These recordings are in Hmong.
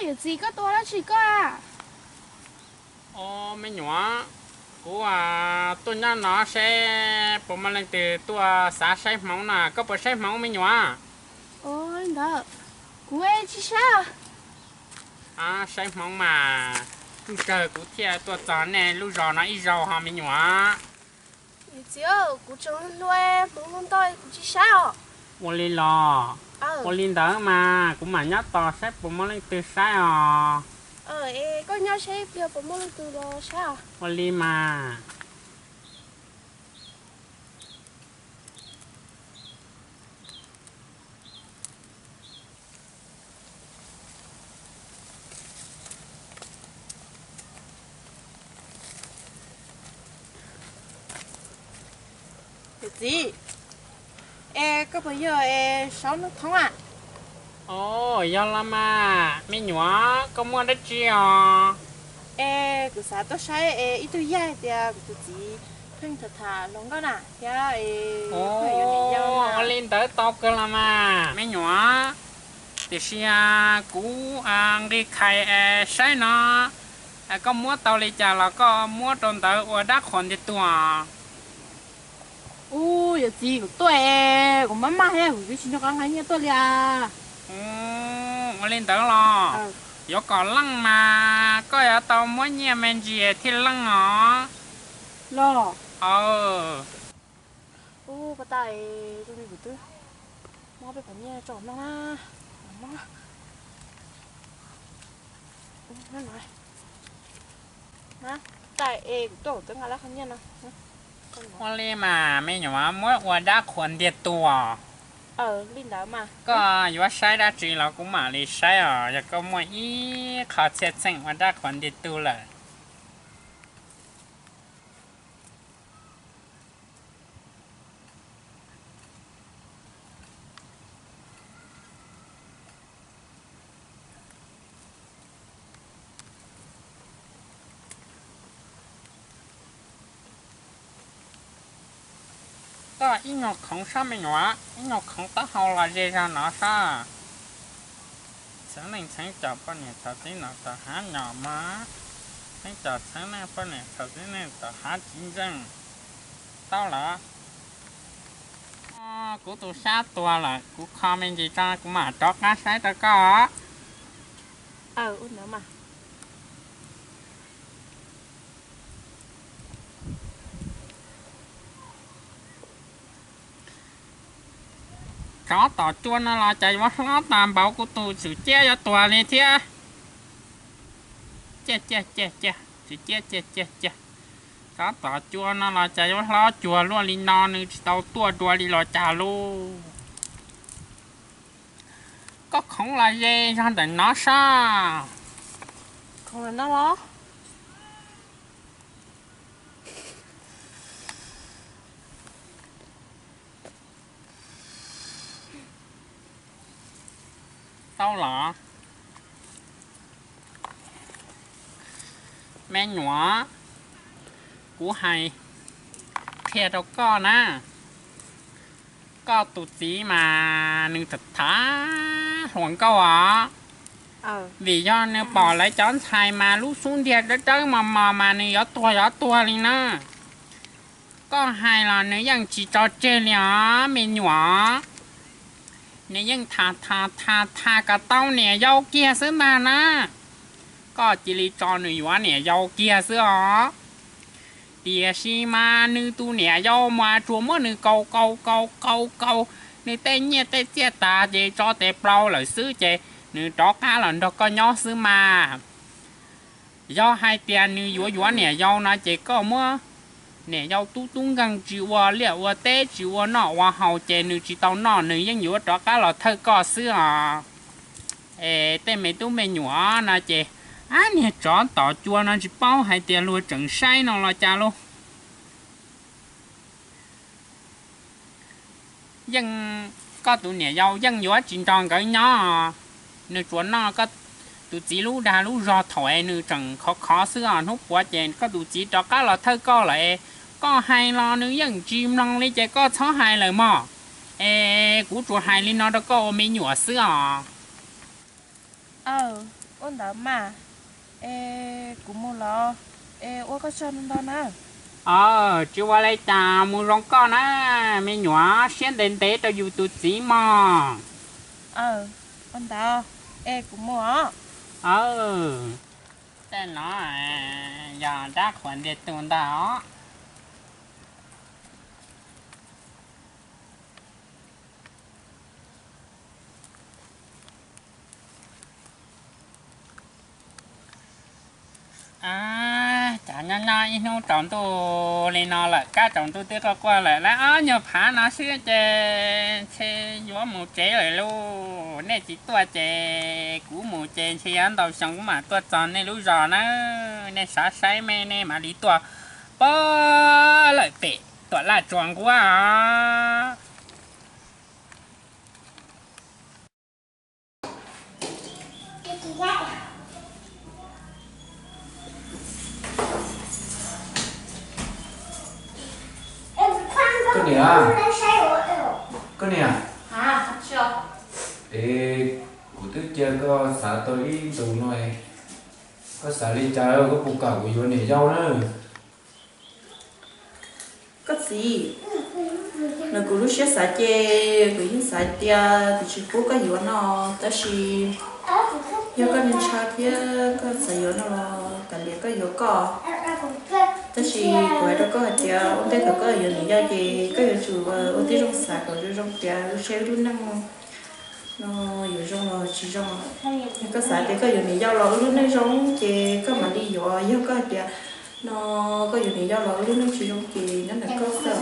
Yawm txiv, koj tuaj ua dab tsi koj a? Au, me nyuam, kuv tuaj nyob no seb puas muaj leej twg tuaj xav saib hmoov na. Koj puas saib hmoov me nyuam? Ntawd, kuv tsis saib. Saib hmoov mas, lub sij hawm kuv thiaj tuaj txog nej lub zos no ib zaug ho me nyuam. Yawm txiv, kuv tseem hluas, hmoov ntau kuv tsis saib os. Ua li los? Ua li ntawd mas kuv mam nyob tos saib puas muaj leej twg saib os. Koj nyob saib ib pliag puas muaj leej twg los saib os. Ua li mas. Yawm txiv, es koj puas yog es Saub Neej Thoob a? Au, yog los mas me nyuam, koj muaj dab tsi os? Es kuv xav tuaj saib es ib tug yawg hais tias kuv tus txiv pheej tham tham hluas nkauj na thiab. Au, ua li ntawd tau kawg los mas me nyuam, tiam sis kuv nqis khais saib no, koj muab tau li cas los koj muab rau ntawd ua dab qhuas ntiag tug. Ub, yawm txiv, kuv tuaj es kuv maj maj thiab kuv twb tsis nco qab nqa nyiaj tuaj li as. Ua li ntawd los? Yuav kom leej mas koj yuav tau muab nyiaj me ntsis thiaj leej os. Los? Ub, pab tas, tus me kuv twb muab peb phav nyiaj tso noj na. Ub, no, tas es kuv tuaj kuv twb nqa lab qhov nyiaj no. Ua li mas me nyuam, muab ua dab qhuas ntiag tug. Li ntawd mas koj yuav saib dab tsi los kuv mam li saib os. Yog koj muaj ib qho txhiaj txheej ua dab qhuas ntiag tug lawm. Koj ib nyuag khoov sab me nyuam, ib nyuag khoov taub hau los ze zog no sab. Txheeb neej txheeb caum poj niam thaum tib no tom hav nyom mas, txheeb caum txheeb neej poj niam thaum tib neej tom hav tsis ntseej. Tau lawm. Kuv tus sab tuag lawm, kuv kho me ntsis tso kuv mam rov qab saib rau koj. Tsov tom cua no los cas yuav hlob tas npaum kuv tus Tswm Ciab yuav tuag li thiab. Ciaj ciaj ciaj ciaj, Tswm Ciab ciaj ciaj ciaj. Tsov tom cua no los cas yuav hlob cuag luaj li no, nws tsis tau tuaj dua li los cas lauj. Koj khoov los ze zog ntawm no sab. Khoov no los? Tau los? Me nyuam, kuv hais qhia rau koj na, koj tus txiv mas nws tham tham hluas nkauj os. Vim yog nws pom lawv cov ntxhais mas lub xub ntiag dawb dawb mos mos mas nws yuav tuag yuav tuag li na. Koj hais los nws yeej tsis tso tseg li os me nyuam. Nws yeej tham tham tham tham kom tau niam yau kiag xwb ntag na. Koj cia li tso nws yuav niam yau kiag xwb os. Tiam sis mas nws tus niam yau mas tsuas muab nws kaus kaus kaus kaus kaus, nws tej nyiaj tej txiaj tas ces tso tes plaub lawm xwb ces nws rov qab los nrog koj nyob xwb mas. Yog hais tias nws yuav yuav niam yau no ces koj muab niam yau tub tub nkeeg tsis ua liaj ua teb tsis ua noj ua haus ces nws tsis tau noj, nws yeej yuav rov qab los thawj koj xwb os. Es tej me tub me nyuam no ces, ab, niag tsov tom cua no tsis paub hais tias luag tseem saib no los cas lauj. Yeej, koj tus niam yau yeej yuav tsis nrog nkawd nyob. Nws tsuas noj koj tus txiv lub dag lub zog thaum es nws tseem khov khov xwb os. Hnub puav ces koj tus txiv rov qab los thawj koj lawm es koj hais los nws yeej tsis mloog li ces koj txhob hais lawm mog. Es kuv tsuas hais li no rau koj ua me nyuam xwb os. Aw, Ua ntawd mas, es kuv mus los, es ua koj tsaug ntau ntau na. Aw, tsis ua li cas, mus zoo koj na, me nyuam siab ntev ntev rau yus tus txiv mog. Aw, ua ntawd, es kuv mus os. Aw, tej no yog dab qhuas ntiag tug ntag os. Cas nyob nyob ib hnub tsaus ntuj li no lawm, kab tsaus ntuj twb quaj quaj lawm, lawv ob nyuag phav no xwb ces ntshe yuav mus tsev lawm lauj. Nej tsis tuaj ces kuv mus ces ntshe yuav ntau xyoo kuv mam tuaj txog nej lub zos na. Nej xav saib me nej mam li tuaj pab lawm pem tuam laj tsuas nquab. Koj niam, koj niam, es kuv twb cia koj xav tau ib ntus no, koj xav li cas, koj puas kam kuv yuav niam yau na? Koj txiv, ntawm kuv lub siab xav ces kuv yeej xav tias kuv tsis pub koj yuav no, tab sis yog koj neeg tshav thiab koj xav yuav no los kav liam koj yuav koj. Tab sis kuv hais rau koj hais tias ua ntej thaum koj yuav niam yau ces koj yuav tsum ua tib zoo xav kom zoo zoo tias seb wb lub neej no yuav zoo los tsis zoo. Yog koj xav tias koj yuav niam yau los wb lub neej zoo ces koj mam li yuav, yog koj hais tias no koj yuav niam yau los wb lub neej tsis zoo ces nyob ntawm koj xwb.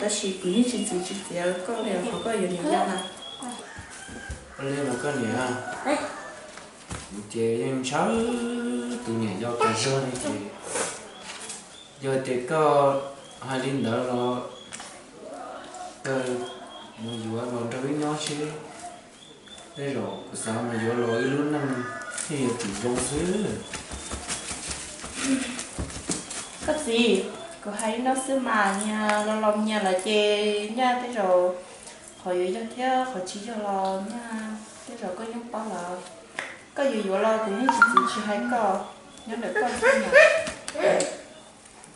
Tab sis kuv yeej tsis txwv tsis txiav koj li qhov koj yuav niam yau na. Ua li mas koj niam, kuv ces yeej ntshaw tus niam yau tas zog li ces yog tias koj hais li ntawd los kawg mus yuav los nrog wb nyob seb, tej zaum kuv xav mus yuav los wb lub neej thiaj yuav tsum zoo xwb. Koj txiv, kuv hais li no xwb mas, nyias los los nyias lawm ces nyaj tej zaum qhov yuav yog thiab qhov tsis yog los nyaj tej zaum koj yeej paub lawm. Koj yuav yuav los kuv yeej tsis txwv tsis hais koj, nyob ntawm koj xwb mas.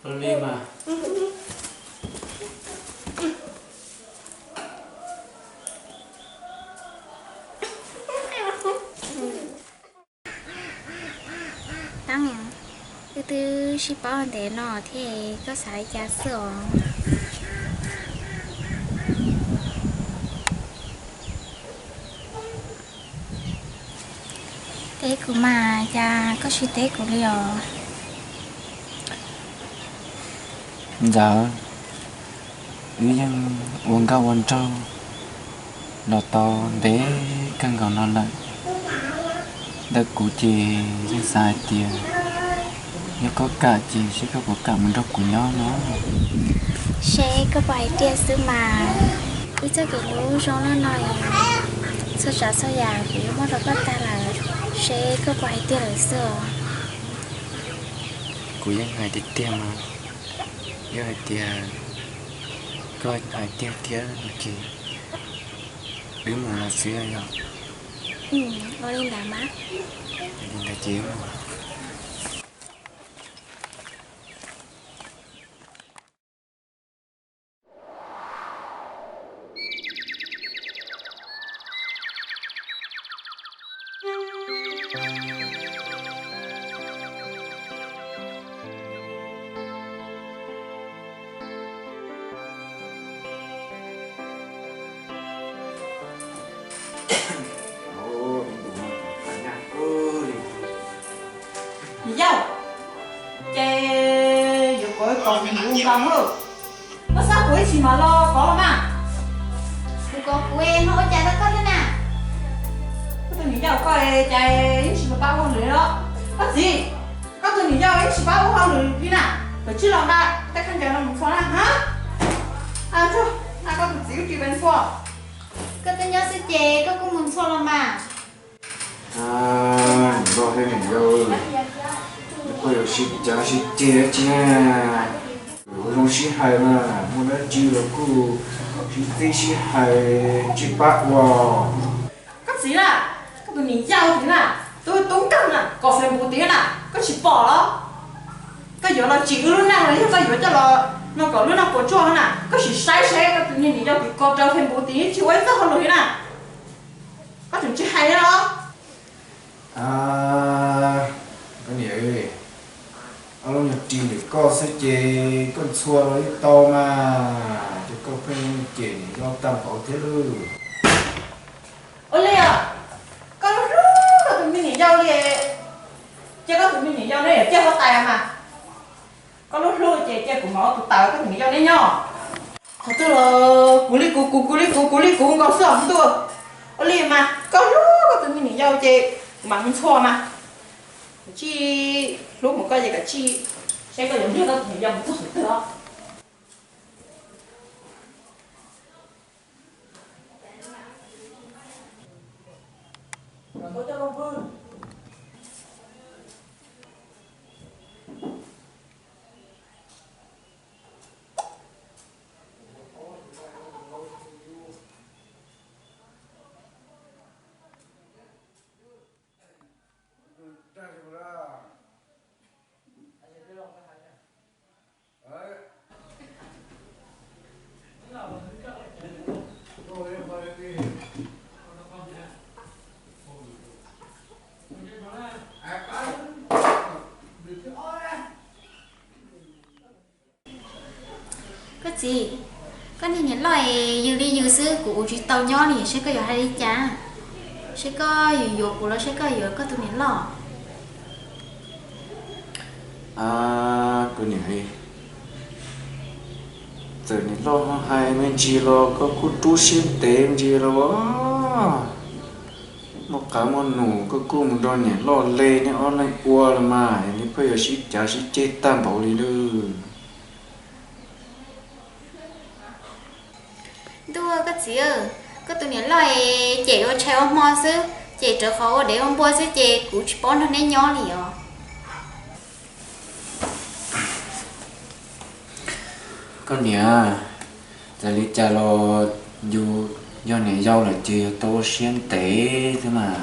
Ua li mas. Wb twb sib paub ntev no thiab koj xav li cas xwb os? Teb kuv mas, cas koj tsis teb kuv li os? Ntxawm, wb yeej ua nkauj ua nraug los tau ntev kawg nkaus no lawm. Ntawm kuv ces yeej xav hais tias yog koj kam ces seb koj puas kam mus nrog kuv nyob no. Seb koj puas hais tiag xwb mas, wb txoj kev hlub zoo loj no, txhua tsav txhua yam kuv yuav muab rau koj tag lawm, seb koj puas hais tiag lawm xwb os. Kuv yeej hais tiag tiag mas, yog hais tias koj hais tiag thiab no ces wb mus los xwb yog? Ua li ntawd mas. Li ntawd ces wb mus. Niam yau, ces yuav kov kom kuv nkaus lawm. Koj xav kuv ib chim mam los kov los mas. Kuv kov kuv no ua cas rau koj thiab na? Koj tus niam yau koj cas yeej tsis pab ua hauj lwm los? Koj txiv, koj tus niam yau yeej tsis pab ua hauj lwm li na. Koj cia li los nqa tej khaub ncaws no mus txhua na ha. Koj tus txiv wb tsis pab ua. Koj twb nyob xwb ces koj kuj mus txhua los mas. Niam loj thiab niam yau, koj yuav sib cav sib ceg tsi na? Ua zoo sib hais mas, muaj dab tsi los kuj sib txib sib hais, tsis pab ua. Koj txiv na, koj tus niam yau txiv na, tus tub nkeeg na. Koj Facebook tid na, koj tsis pom los? Koj yuav los tsim wb lub neej los yog koj yuav coj los no kom lub neej puas tsuaj na? Koj sim saib saib koj tus me niam yau tim ko rau Facebook tid tsis ua ib txoj hauj lwm li na. Koj tseem tsis hais li los? Koj niam, ob lub nyuag ris ntawm koj xwb ces koj ntxhua los yeej tau mas, ces koj pheej cem niam yau tag npaum thiab lawm. Ua li os, koj lub hlub koj tus me niam yau li, cia koj tus me niam yau neb yuav ciaj huab tais mas. Koj lub hlub ces cia kuv mam ua tus tawm koj tus me niam yau neb nyob. Qhov twg los kuv li kuv, kuv, kuv li kuv, kuv li kuv nkaus xwb os ntuj. Ua li mas koj hlub koj tus me niam yau ces kuv mam mus ntxhua mas. Kav tsij hlub mus koj ces kav tsij saib koj yuav nrhiav koj tus niam yau mus txog qhov twg os. Koj txiv, koj niag niam loj es yws li yws xwb, kuv ua tsis tau nyob li, saib koj yuav hais li cas, saib koj yuav yuav kuv los saib koj yuav koj tus niam loj. Kuv niam, txawm niam loj ho hais me ntsis los koj kuj rub siab ntev me ntsis los. Muaj qav muaj num koj kuj mus nrog niam loj le, neb ob leeg ua los mas, neb pheej yuav sib cav sib ceg tag npaum li lawm. Ntuj, koj txiv, koj tus niam loj es cem ua tshais ua hmo xwb, cem rawv qhov ua dev ua npua xwb ces kuv tsis paub nrog neb nyob li os. Koj niam, txawm li cas los yus yog niam yau lawm ces yus tau ua siab ntev xwb mas.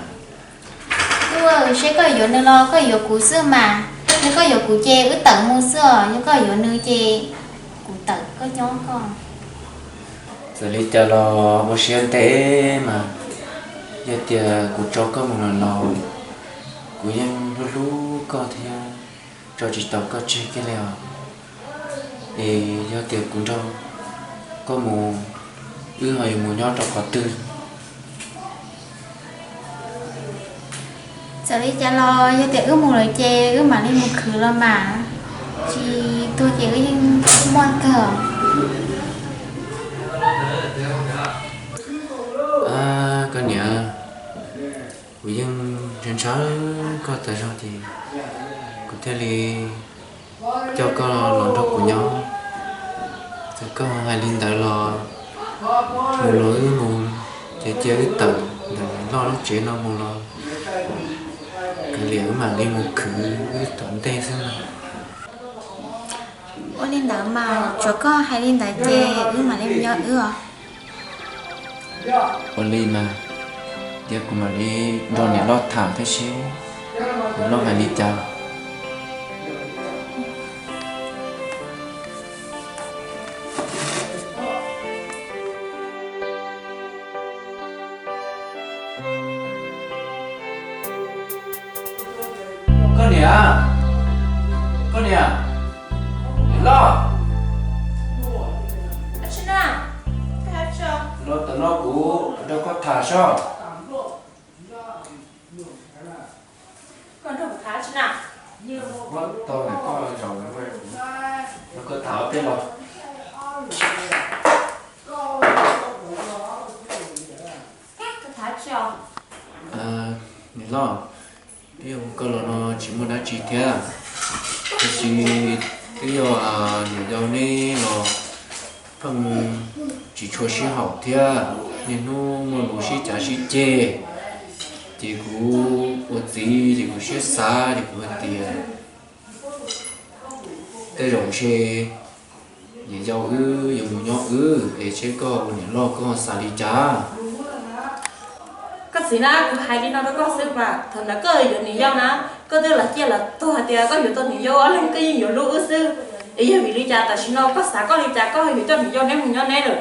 Ntuj, saib koj yuav nws los koj yuav kuv xwb mas. Yog koj yuav kuv ces wb tawm mus xwb os, yog koj yuav nws ces kuv tawm koj nyob koj. Txawm li cas los ua siab ntev mas, yog tias kuv tso koj mus lawm los kuv yeej hlub hlub koj thiab tso tsis tau koj tseg kiag li os. Es yog tias kuv nrog koj mus, wb ho yuav mus nyob rau qhov twg? Txawm li cas los yog tias wb mus lawm ces wb mam li mus khwv los mas, tsis tuag ces wb yeej muaj kawg. Koj niam, kuv yeej ntshaw ntshaw koj tas zog ces kuv thiaj li coj koj los nrog kuv nyob. Txawm koj hais li ntawd los, mus los wb mus, ces cia wb tawm ntawm loj lub tsev no mus los kav liam wb mam li mus khwv wb tom ntej xwb mas. Ua li ntawd mas tsuav koj hais li ntawd ces wb mam li mus nyob wb os. Ua li mas, cia kuv mam li nrog niam loj tham thiab seb niam loj hais li cas. Koj niam, koj niam, niam loj, los tom no kuv nrog koj tham soj. Koj nrog kuv tham tsis na? Koj zaum no koj tham ob peb los. Koj tham tsis os? Niam loj, twb yog koj los no tsis muaj dab tsi thiab, tab sis twb yog niam yau neb los pheej tsis tshua sib haum thiab, niaj hnub muaj lus sib cav sib ceg, ces kuv ua txiv ces kuv siab xav ces kuv hais tias tej zaum ntshe niam yau wb yuav mus nyob wb es seb koj ua niam loj koj xav li cas. Koj txiv na, kuv hais li no rau koj xwb mas, thaum ntawd koj yuav niam yau na, Koj twb lam ciaj lam tuag hais tias koj yuav tau niam yau ob leeg koj yeej yuav hlub wb xwb. Es yog vim li cas tam sim no koj xav koj li cas koj yuav coj niam yau neb mus nyob neb lawm?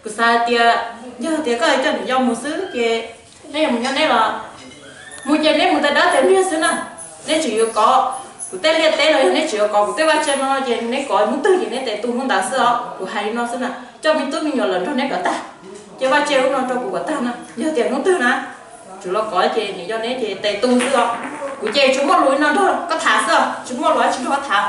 Kuv xav hais tias yog tias koj coj niam yau mus xwb ces neb yuav mus nyob neb los mus ces neb mus tas dab tas niag xwb na. Neb tseem yuav kov kuv tej liaj teb los yog neb tseem yuav kov kuv tej vaj tse no ces neb kov hnub twg ces neb tes tu hnub ntawd xwb os. Kuv hais li no xwb na, coj me tub me nyuam los nrog neb kom tag, ces vaj tse lub no rau kuv kom tag na. Yog tias hnub twg na tseem los kov ces niam yau neb ces tes tu xwb os. Kuv ces tsis muaj lus no nrog koj tham xwb os, tsis muaj lus tsis nrog koj tham.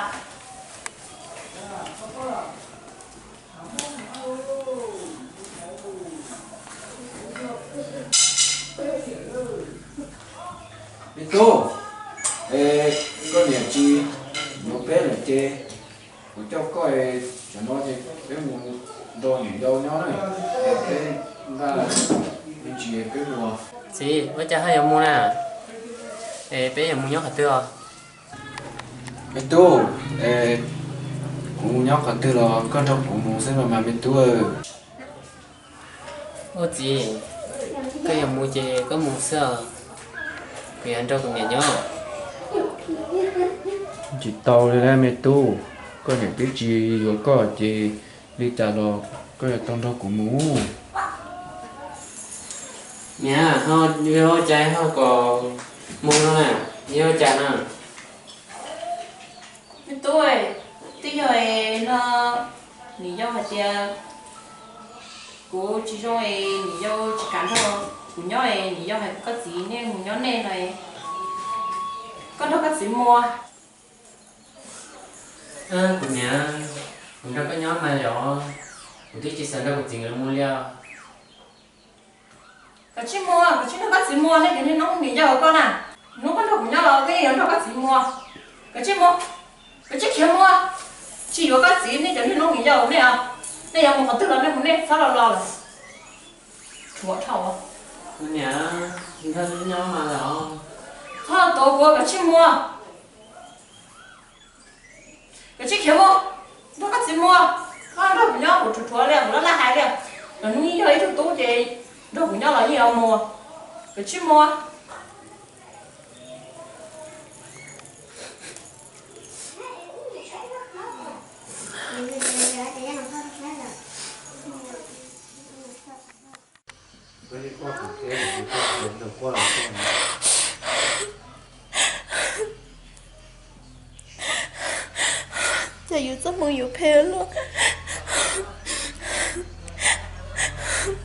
Me tub, koj niam tsis yuav peb lawm ces kuv coj koj, tam sim no ces peb mus nrog niam yau nyob na, peb nqa me ntsis peb mus. Txiv, ua cas ho yuav mus na? Es peb yuav mus nyob qhov twg os? Me tub, kuv mus nyob qhov twg los koj nrog kuv mus xwb los mas me tub. Ua txiv, koj yuav mus ces koj mus xwb os, kuv yuav nrog kuv niam nyob. Tsis tau li me tub, koj niam twb tsis yuav koj ces li cas los koj yuav tau nrog kuv mus. Niam, yog ua cas ho kom mus no na, yog ua cas na? Me tub, twb yog no, niam yau hais tias kuv tsis zoo es niam yau tsis kam nrog kuv nyob es niam yau hais koj txiv nej mus nyob nej no, koj nrog koj txiv mus. Kuv niam, kuv nrog koj nyob mas yog, kuv twb tsis xav nrog kuv txiv nkawd mus li os. Koj tsis mus, koj tsis nrog koj txiv mus, nej cov niag noob niam yau koj na, hnub koj nrog kuv nyob los koj yeej yuav nrog koj txiv mus. Koj tsis mus, koj tsis khiav mus, tsis yuav koj txiv nej cov niag noob niam yau nej os. Nej yuav mus qhov twg los nej mus nej, txhob los los lawm. Thuam dhau. Kuv niam, nrog nyob mas los. Txhob los tuav kuv, koj tsis mus. Koj tsis khiav mus, nrog koj txiv mus, koj nrog kuv nyob kuv rhuav rhuav li, kuv laj laj hais li. Los hnub yog ib tug tub ces nrog kuv nyob los yeej yuav mus, koj tsis mus. Cas yus txoj hmoo yuav phem luaj,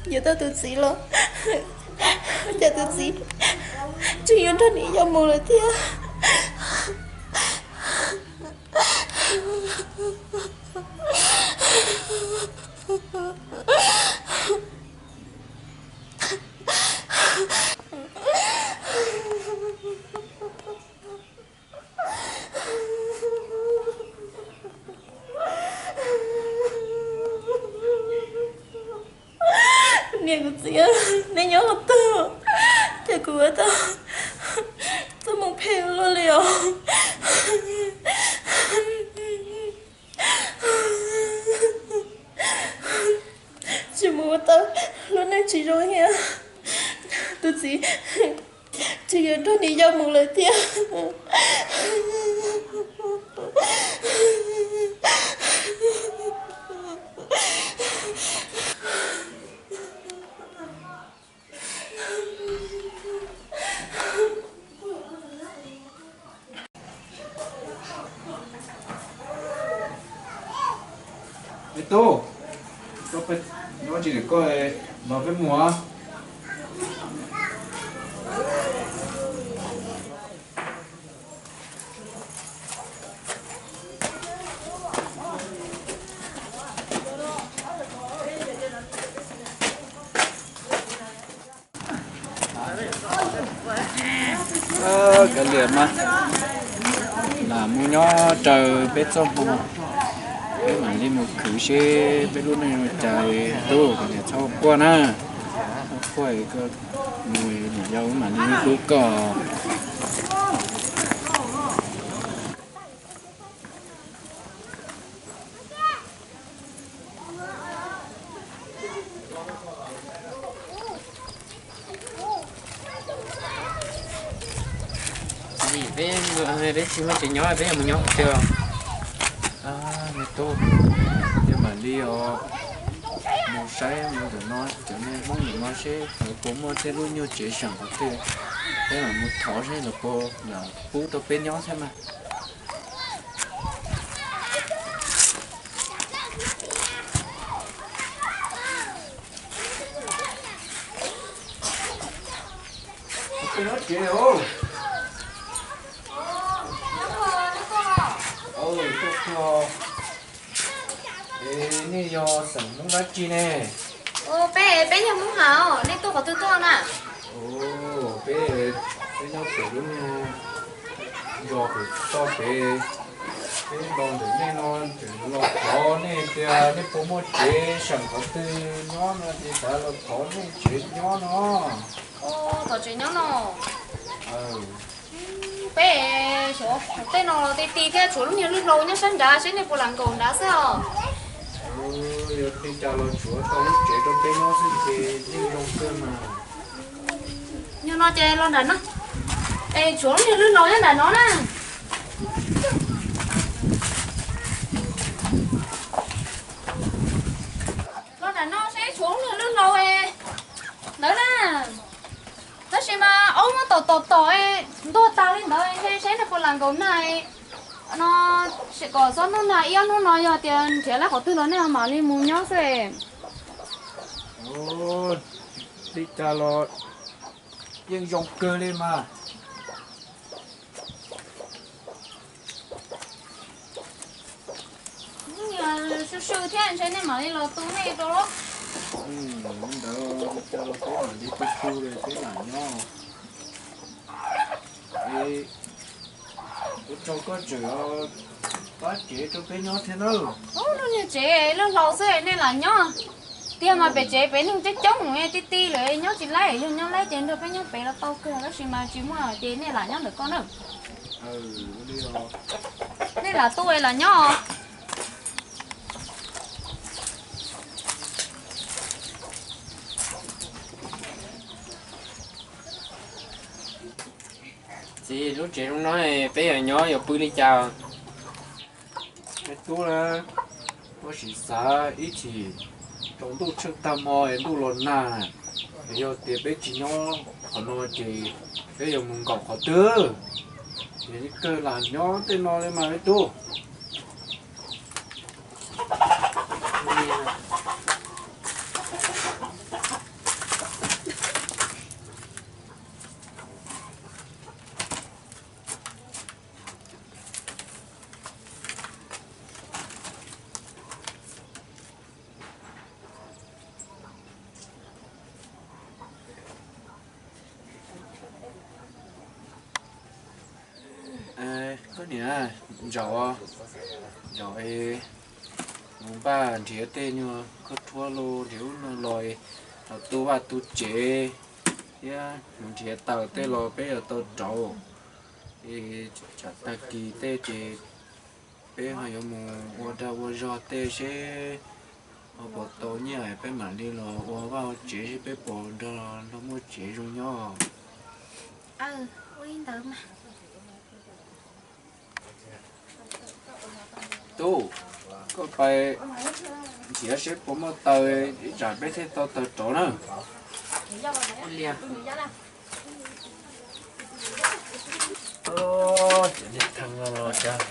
yuav tau tus txiv los cas tus txiv tseem yuav nrog niam yau mus lawm thiab. Niam kuv txiv, nej nyob qhov twg, ces kuv ua tau txoj hmoo phem luaj li os. Tsis mus ua tau lub neej tsis zoo thiab, tus txiv tseem yuav nrog niam yau mus lawm thiab. Me tub, koj peb nyob tsis lwm koj, no peb mus. Kav liam mas, lam mus nyob raws peb txoj hmoo, peb mam li mus khwv seb peb lub neej zoo cas. Tub, kom niam txhob quaj na, txhob quaj, koj mus niam yau mam li hlub koj. Peb, peb tsis muaj tsev nyob, peb yuav mus nyob qhov twg? Me tub, yog mam li os, mus saib mus ntawm no, cov niag Hmoob ntawm no seb lawv puas muaj tej lub nyuag tsev seem qhov twg, peb mam mus thov seb lawv puas lam pub rau peb nyob thiab mas. Peb nyob tsev os. Tuaj kawg. Es nej yog xeem Hmoob dab tsi ne? Peb, peb yog Hmoob Hauv, nej tuaj qhov twg tuaj na? Peb, peb nyob pem lub niag zos pem toj pem, peb los ntawm nej no tseem los thov nej tias nej puas muaj tsev seem qhov twg nyob no ces xav los thov nej tsev nyob no. Thov tsev nyob no. Peb xyov tej no ti ti thiab, tshuav lub niag lwj hlau nyob sab nrad, seb nej puas lam nkaum nrad xwb os. Yog li cas los tshuav tau lub tsev rau peb nyob xwb ces yeej zoo kawg mas. Yog no ces los nram no. Es tshuav lub niag lwj hlau nyob nram no na. Los nram no seb tshuav lub niag lwj hlau ntawd na. Tab sis mas aub muab tom tom tom ntuag tag li ntawd, ntshe seb nej puas lam nkaum nag no, kom txhob ntuag nag ib ob hnub no, yog tias nrhiav lawv qhov twg los nej mam li mus nyob xwb. Li cas los yeej zoo kawg li mas. Sw sw thiab ntshe nej mam li los tu nej rau lawm. Ntawd cas los peb mam li tu tu peb mam nyob. Ua tsaug koj tseem pab tsev rau peb nyob thiab nawb. Lub niag tsev lwj hlau xwb nej lam nyob. Tiag mas pem tsev pem neeg coob coob, ti ti lawm nyob tsis laib, yog nyob laib ces nrog peb nyob pem los tau kawg, tab sis mas tsis muaj ces nej lam nyob ntawm koj nawb. Nej lam tu lam nyob. Txiv, lub tsev zoo no peb yuav nyob yuav pw li cas? Me tub na, koj sim xav ib chim, tsaus ntuj tsheej tag hmo es ntuj los nag, yog tias peb tsis nyob qhov no ces peb yuav mus nkaum qhov twg? Ces kawg lam nyob tej no li mas me tub. Koj niam, zaum, zaum mus npaj nrhiav tej nyuag khaub rhuab los nrhiav ub no los, los tu vaj tu tsev thiab mus nrhiav taws tej los peb yuav tau rauv. Es tsam tag kis tej ces peb ho yuav mus ua dag ua zog tej seb ho puas tau nyiaj peb mam li los ua vaj ua tsev seb peb puas nrog luag muaj tsev zoo nyob. Tub, koj pais nrhiav seb puas muaj taws ib tsam peb thiaj tau taws rauv na. Cov niag theej no los cas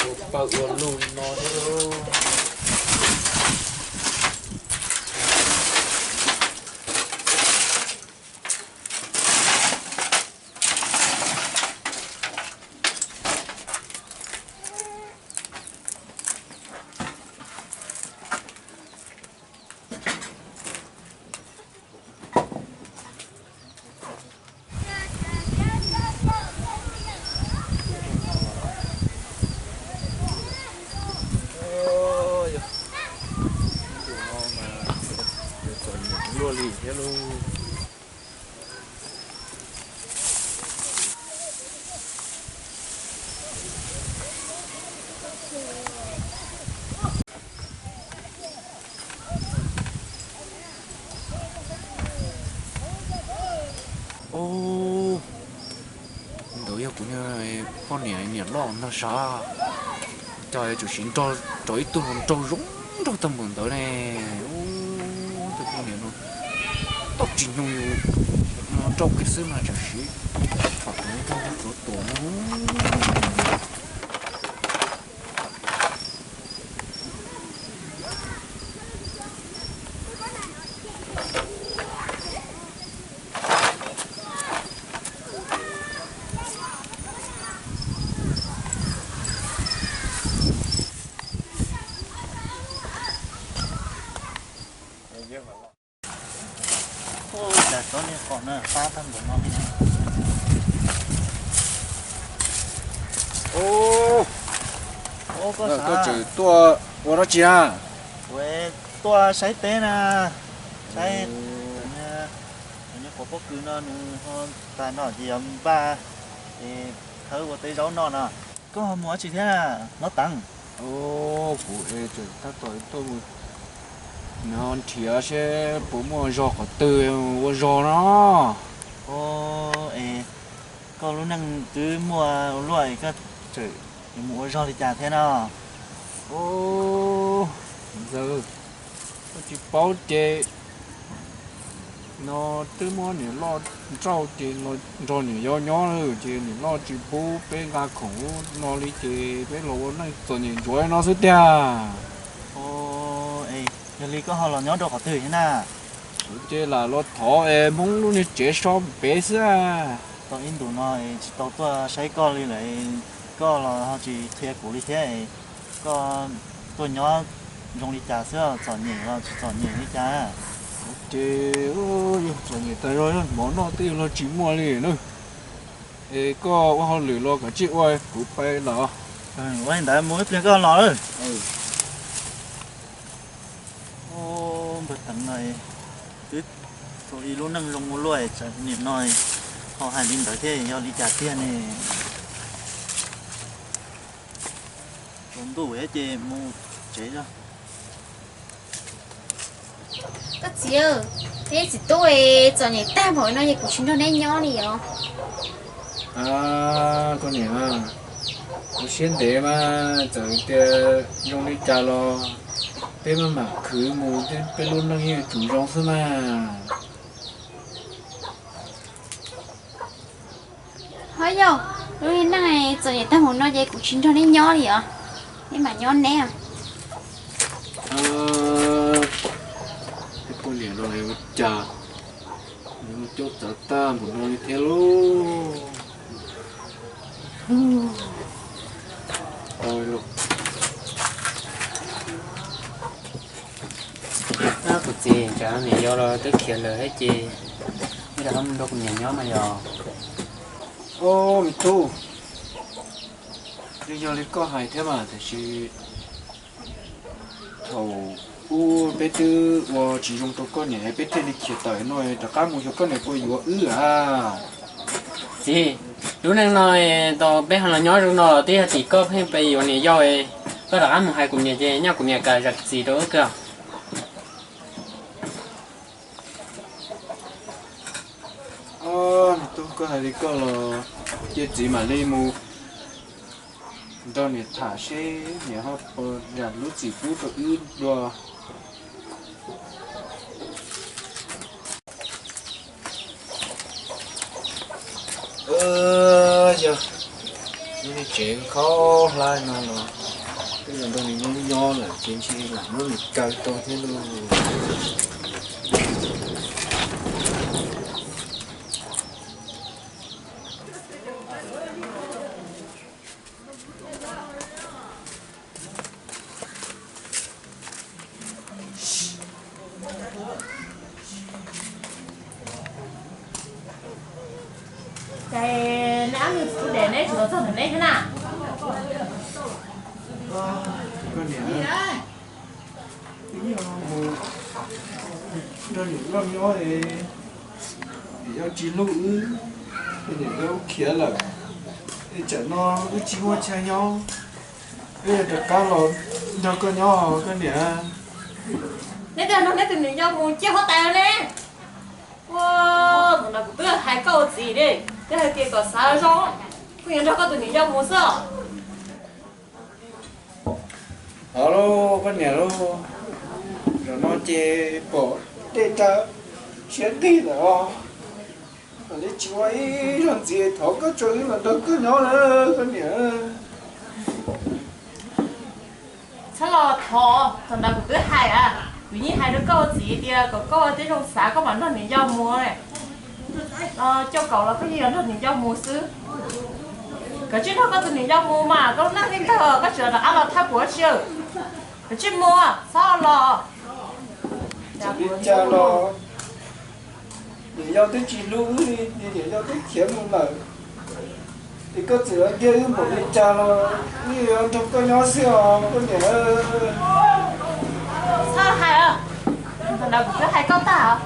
ua pawg ua lug li no thiab lauj. Ntawd yog kuv poj niam niam loj ntag sav, cas tseem siv nrog ib tug hluas nraug zoo nraug tag npaum ntawd ne. Tus poj niam no tau tsis nyoog yus no nrauj kiag xwb mas tseem siv thaum tus nraug ntawd tuav tuav no. Cas tsob niag qos na qab tag npaum no li. Koj tseem tuaj ua dab tsi na? Kuv tuaj saib teb na, saib tus nyuag quav pob kws no nws ho tag no ces yuav npaj es thawb ua teb zaub noj no. Koj mus dab tsi thiab hlob Teev? Kuv es tseem tab tom tuaj mus nrhiav seb puas muaj zog qhov twg ua zog no. Es koj lub neej twb muaj ua luaj es koj tseem yuav mus ua zog li cas thiab no? Ntxawm, koj tsis paub ces no twb muab niam loj nrauj ces los nrog niam yau nyob lawm ces niam loj tsis pub peb nqa khoom no li ces peb los ua neej txom nyem ntsuav no xwb tiag. Yog li koj ho los nyob rau qhov twg thiab na? Kuv ces lam los thov es Hmoob lub niag tsev so pem xwb. Tau ib ntus no tsis tau tuaj saib koj li lawm, koj los ho tsis qhia kuv li thiab. Koj tuaj nyob zoo li cas xwb, txom nyem los tsis txom nyem li cas? Ces yog txom nyem tas zog, mov noj twb los tsis muaj li na. Es koj ua hauj lwm los kav tsij ua, kuv pais lawm. Ua li ntawd mus ib pliag koj los lawm. Npawg Teev no twb tau ib lub neej zoo ua luaj, tsam niam no ho hais li ntawd thiab yog li cas tiag ne? Tsaus ntuj ces mus tsev os. Koj txiv, neb txiv tub txom nyem tag npaum no es kuv tsis nrog neb nyob li os. Koj niam, ua siab ntev mas, txawm tias zoo li cas los peb maj mam khwv mus, peb lub neej yeej yuav tsum zoo xwb mas. Ho yog, lub neej txom nyem tag npaum no ces kuv tsis nrog neb nyob li os, neb mam nyob neb. Poj niam no ua cas nws coj txawv tag npaum no li thiab lauj. Kuv txiv, tsam niam yau los twb khiav lawm thiab ces wb rov qab mus nrog kuv niam nyob mas yog. Ob, me tub, yeej yog li koj hais thiab mas, tiam sis thaum ub peb twb ua tsis zoo rau koj niam, peb thiaj li khiav tawm no, rov qab mus xyuas koj niam puas yuav wb a? Txiv, lub neej no tau peb ho los nyob zoo no los twb yog tim koj pheej pes yuav niam yau, koj rov qab mus hais kuv niam ces nyob kuv niam kam zam txim rau wb kawg. Ob, me tub, koj hais li koj los cia txiv mam li mus nrog niam tham seb niam ho puas zam lub txim pub rau wb dua. Yog lub niag tsev khaub hlab no los twb los nrog nws nyob nyob lawm ces ntshe lam muab nws kaw tau thiab lauj. Ces neb ob tug txiv tub neb tseem los txog ntawm neb thiab na? Koj niam, wb mus nrog niam loj nyob es niam yau tsis hlub wb, niam yau khiav lawm, es tsam no wb tsis muaj chaw nyob, wb yuav rov qab los nrog koj nyob koj niam. Neb twb nrog neb tus niam yau mus ciaj huab tais ne. Ua, Thaum no kuv twb hais koj ua txiv li, twb hais tias kom xav zoo, koj yuav nrog koj tus niam yau mus xwb. Ov lauj, koj niam lauj, zaum no ces pom dej tsa siab nqig lawm os. Mam li tsis ua ib zaug ntxiv, thov koj tso wb los nrog koj nyob lawm koj niam. Txhob los thov, thaum ntawd kuv twb hais, kuv yeej hais rau koj ua txiv tias kom koj ua tib zoo xav koj mam nrog niam yau mus, coj kaum los koj yeej yuav nrog niam yau mus xwb. Koj tsis nrog koj tus niam yau mus mas koj lub neej li ntawd koj tseem rov qab los thab kuv tsi. Koj tsis mus, txhob los. Txawm li cas los niam yau twb tsis hlub wb li, niam yau twb khiav mus lawm, es koj txawm los nrhiav wb npaum li cas los wb yuav nrog koj nyob xwb os koj niam. Txhob hais, thaum ntawd kuv twb hais koj tag,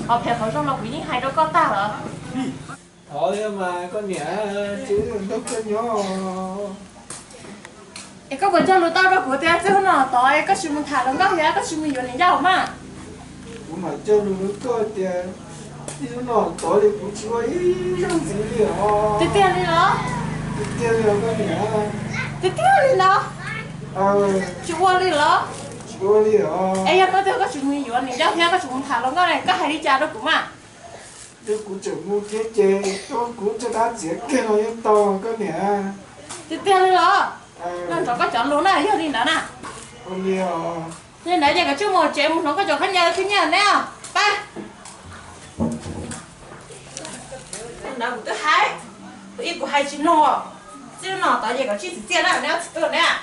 qhov phem qhov zoo los kuv yeej hais rau koj tag lawm. Thov thiab mas koj niam, cia wb nrog koj nyob. Es koj puas cog lus tau rau kuv tias txij hnub no tod koj tsis mus tham hluas nkauj thiab koj tsis mus yuav niam yau mas? Kuv mam cog lus rau koj tias txij hnub no tod li kuv tsis ua ib zaug ntxiv li os. Tiag tiag li los? Tiag tiag li os koj niam. Tiag tiag li los? Tsis ua li los? Tsis ua li os. Es yog hnub twg koj tsis mus yuav niam yau thiab koj tsis mus tham hluas nkauj ne koj hais li cas rau kuv mas? Yog kuv tseem mus thiab ces kuv tso dab txiav kiag los yeej tau koj niam. Tiag tiag li los? Nco ntsoov koj cov lus na, yog li ntawd na. Ua li os. Li ntawd ces koj tsij mus tsev mus hloov koj cov khaub ncaws thiab nyiaj neb os. Pab. Ntawd kuv twb hais, kuv ib kuv hais tsis mloog, txij no tod ces koj tsij txiv txiaj na, neb txiv tuag neb.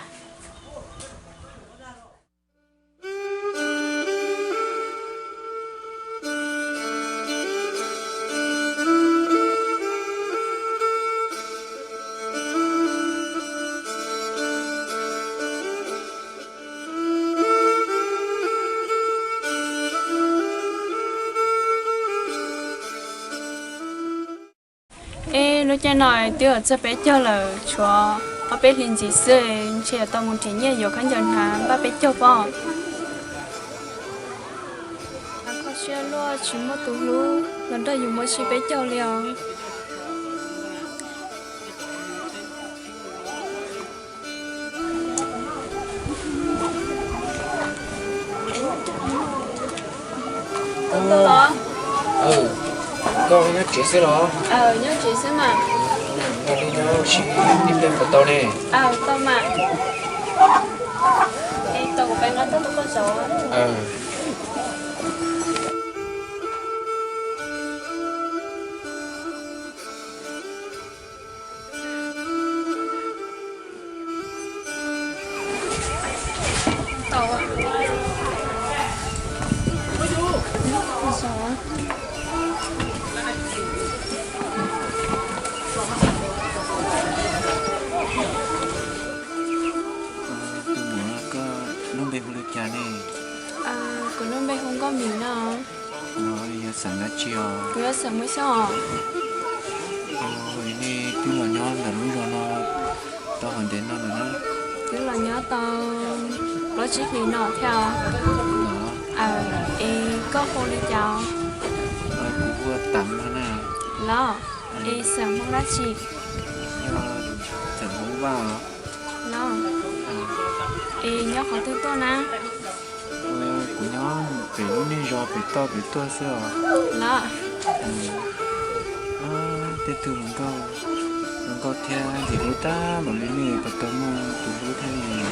Es lub caij no twb yuav txog peb caug lawm, tshuav ob peb hlis ntxiv xwb ntshe yuav tau mus nrhiav nyiaj yuav khaub ncaws hnav npaj peb caug pob. Kho siab luaj tsis muaj tus hlub los nrog yus mus ua si peb caug li os. Koj nyob tsev xwb los? Nyob tsev xwb mas. Nyob ua si ib pliag puas tau ne? Tau mas. Es tos kuv pab nqa toj rau koj zaum. Tus muam, koj lub npe hu li cas ne? Kuv lub npe hu Nkauj Mim no. Yog xeem dab tsi os? Kuv yog xeem Muas Xyooj os. Nej twb los nyob ntawm lub zos no tau qhov ntev no lawm na? Twb los nyob tau plaub tsib hlis no thiab os. Es koj hu li cas? Kuv hu ua Tam no na. Los, es xeem Hmoob dab tsi? Xeem Hmoob Vaj os. Los, es nyob qhov twg tuaj na? Kuv nyob pem lub niag zos pem toj pem tuaj xwb os. Los, tej tug hluas nkauj thiab ntxim hlub tag npaum li nej puas tau muaj tus hlub thiab li?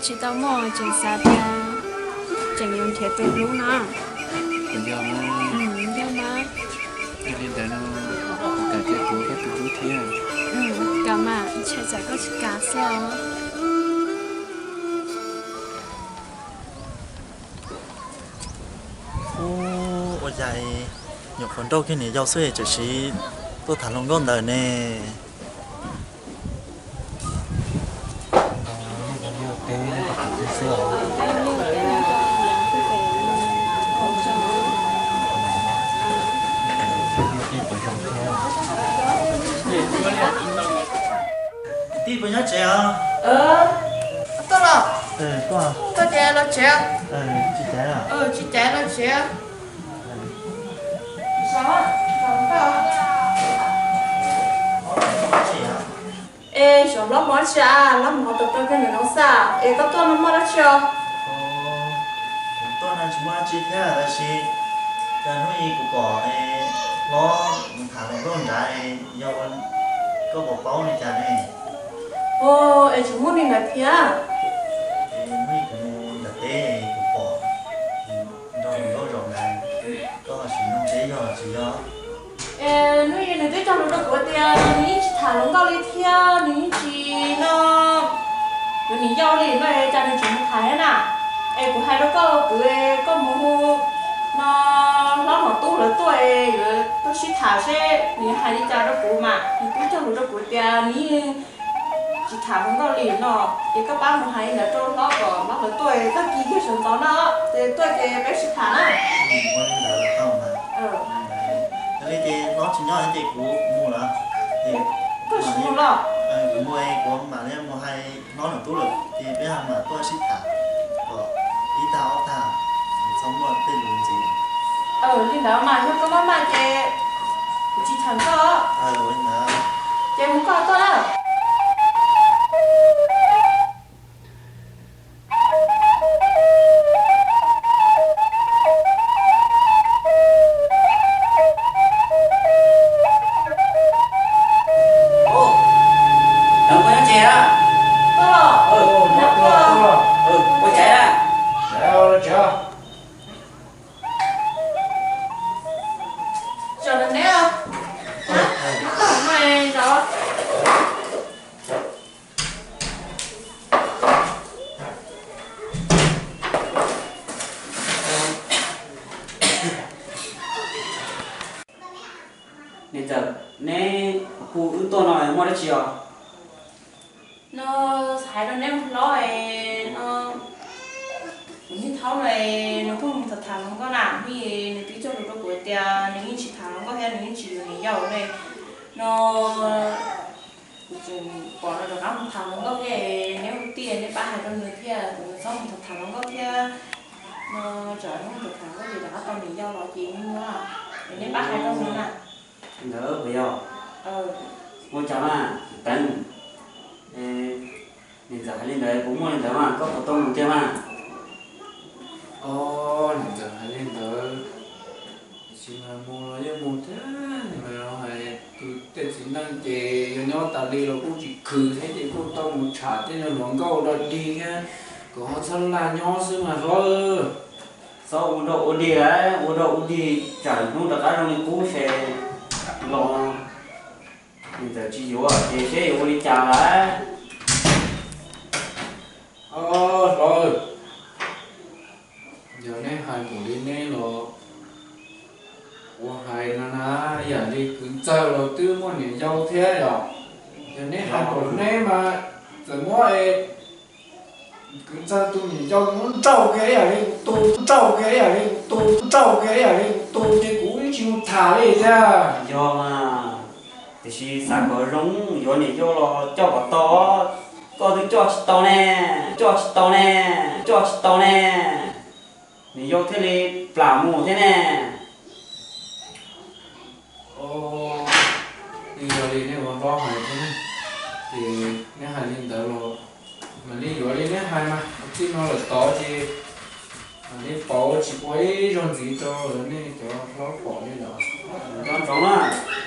Tsis tau muaj, tseem xav tias tseem yuav nrhiav tus hlub no. Puas yog? Yog mas. Yog li ntawd no, kuv kam tias kuv ua koj tus hlub thiab. Kam mas, ntshai tsam koj tsis kam xwb os. Ua cas nyuam qhuav nrauj kiag niam yau xwb tseem siv tuaj tham hluas nkauj ntawd ne. Tij puas nyob tsev os? Tuaj los? Tuaj ces los tsev. Tsis caiv los tsev. Es xyov hlob mus dab tsi a, hlob mus qhov twg rau kiag nws no xwb. Es koj tuaj no muaj dab tsi os? Kuv tuaj no tsis muaj dab tsi thiab, tab sis cas hnub ib kuv pom hlob mus tham hluas nkauj nrad, yog koj puas paub li cas ne? Es tsis muaj li ntawd thiab. Hnub ib kuv mus nram teb kuv pom nrog hluas nkauj zaum ntawd, koj ho tsis nug seb yog los tsis yog. Es hnub ib nws twb cog lus rau kuv tias nws yeej tsis tham hluas nkauj li thiab nws yeej tsis no, yuav niam yau li no, cas nws tseem mus tham thiab na? Es kuv hais rau koj kwv, koj mus hu no hlob Nom Tub lawv tuaj, yuav tuaj sib tham seb nws hais li cas rau kuv mas. Nws twb cog lus rau kuv tias nws yeej tsis tham hluas nkauj li no. Es koj pab mus hais li ntawd rau hlob kom hlob lawv tuaj tag kis kiag sawv ntxov no, ces tuaj ces peb sib tham na. Li ces hlob tsis nyob ces kuv mus lawm. Koj tsis mus los? Kuv mus, kuv mam li mus hais hlob Nom Tub lawm ces peb mam tuaj sib tham kom ib tag ob tag, txhob muaj tej lus ntxiv. Li ntawd mas yog koj maj maj ces kuv tsis tham koj. Ces mus koj tuaj na. Ua cas? Niam ntxawm, neb hu wb tuaj no muaj dab tsi os? No, hais rau neb mus hlob no, kuv niag thaub no, nws kuj mus tham tham hluas nkauj na, nws twb cog lus rau kuv tias nws yeej tsis tham hluas nkauj thiab nws yeej tsis yuav niam yau ne. No, kuv tseem pom nws rov qab mus tham hluas nkauj thiab, neb hu tiag neb pab hais rau nws thiab, kom nws txhob mus tham tham hluas nkauj thiab. No, tsam hnub nws tham hluas nkauj ces rov qab tau niam yau los ces muaj, es neb pab hais rau nws na. Ntawd puas yog? Ua cas mas Teev, niam ntxawm hais li ntawd puas muaj li ntawd mas koj puas tau mus tiag mas? Os, niam ntxawm hais li ntawd, tiam sis mas mus los yeej mus thiab, mas hais tus tej txiv neej ces yog nyob tas li los kuj tsis khwv thiab ces kuj tau mus tsham tej nyuag hluas nkauj ua dog ua dig thiab, kom ho txhob laj nyob xwb mas hlob. Txhob ua dog ua dig lawm, ua dog ua dig tsam hnub rov qab zoo li qub ces los niam ntxawm tsis yuav ces seb yuav ua li cas lawm. Os hlob, yog neb hais npaum li neb los ua hais no na, ib yam li kwv ntxawg los twb muaj niam yau thiab yom. Yog neb hais npaum neb mas txawm muab kwv ntxawg tus niam yau muab nrauj kiag ib yam li kuv tus, nrauj kiag ib yam li kuv tus, nrauj kiag ib yam li kuv tus ces kuv yeej tsis mus tham li thiab. Yog mas, tiam sis xav kom zoo, yuav niam yau los coj kom tau, koj twb coj tsis tau ne, coj tsis tau ne, coj tsis tau ne. Niam yau thiaj li plam mus thiab ne. Os, yog li nej ua hlob hais thiab ne, ces neb hais li ntawd los mam li yuav li neb hais mas, txij no lawm tod ces mam li pauv tsis ua ib zaug ntxiv rau nej cov hlob pom li lawm. Nco ntsoov na,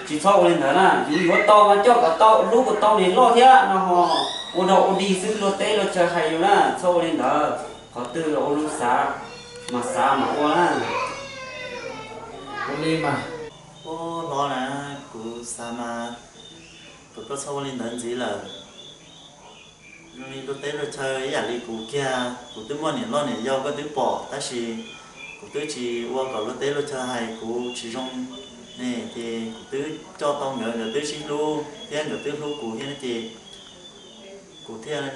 tsis txhob ua li ntawd na, yus yuav tau mas coj kom tau, hlub kom tau niam loj thiab no ho. Ua dog ua dig xwb, luag teb luag chaw hais yus na, txhob ua li ntawd. Qhov twg ua lub xav mas xav mas ua na. Ua li mas, ua hlob na, kuv xav mas kom koj txhob ua li ntawd ntxiv lawm. Zoo li luag teb luag chaw ib yam li kuv kiag, kuv twb muaj niam loj niam yau koj twb pom, tab sis kuv twb tsis ua kom luag teb luag chaw hais kuv tsis zoo ne, ces kuv twb coj tau nkawd, nkawd twb sib hlub thiab nkawd twb hlub kuv thiab ces kuv thiaj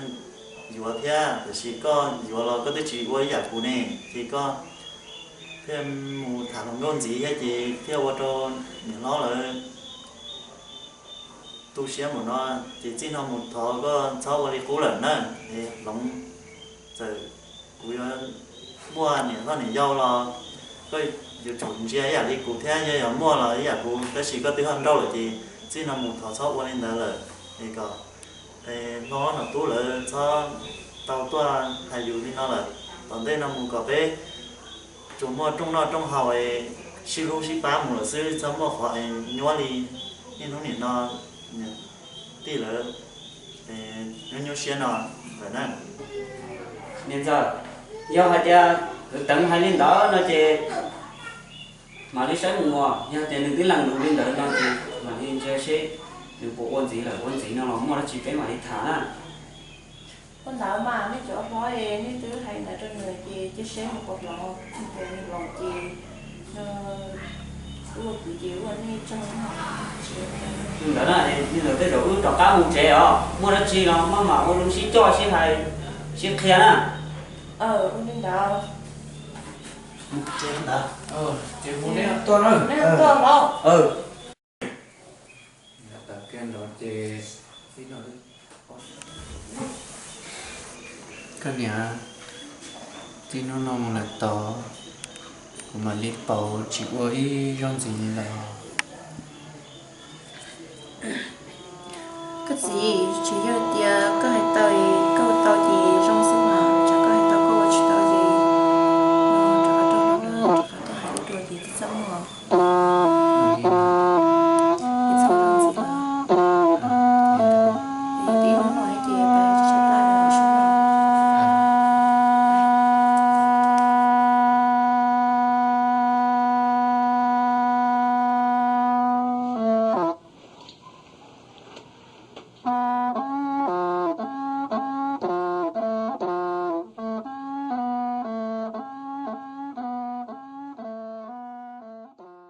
yuav thiab. Tiam sis koj yuav los koj twb tsis ua ib yam kuv ne, ces koj thiaj mus tham hluas nkauj ntxiv thiab ces thiaj ua rau niam hlob lawv tu siab npaum no. Ces txij no mus thov koj txhob ua li qub lawm na, es hloov, txawm kuv yuav muaj niam loj niam yau los koj Yuav tsum ntsia ib yam li kuv thiab, yog yog muaj los ib yam kuv, tab sis koj twb ho nrauj lawm ces txij no mus thov txhob ua li ntawd lawm. Es kom hlob Nom Tub lawv txhob tau tuaj hais yus li no lawm. Tom ntej no mus kom peb tsuas muaj rooj noj rooj haus es sib hlub sib pab mus lawm xwb, txhob muaj qhov es nyuab li niaj hnub nim no niam tij lawv nyuaj nyuaj siab no lawm na. Niam ntxawm, yog hais tias kwv Teev hais li ntawd no ces mam li saib mus, yog tias nws twb lees lus li ntawd no ces mam li ntsia seb nws puas ua ntxiv lawm, ua ntxiv no los muaj dab tsi peb mam li tham na. Ua ntawd mas nej cov hlob es nej twb hais ntawd rau nws ces cia seb nws puas hloov, yog tias nws hloov ces ua kwv ces ua nej tsaug. Ntawd na, li ntawd tej zaum wb rov qab mus tsev os, muaj dab tsi los maj mam ua zoo sib coj sib hais sib qhia na. Ua li ntawd. Mus tsev ntawd. Ces mus, nej tuaj na. Tuaj hlob. Tawm kiag nrov ces koj niam, txij hnub no mus lawm tod kuv mam li pauv tsis ua ib zaug ntxiv li lawm. Koj txiv, tsis yog tias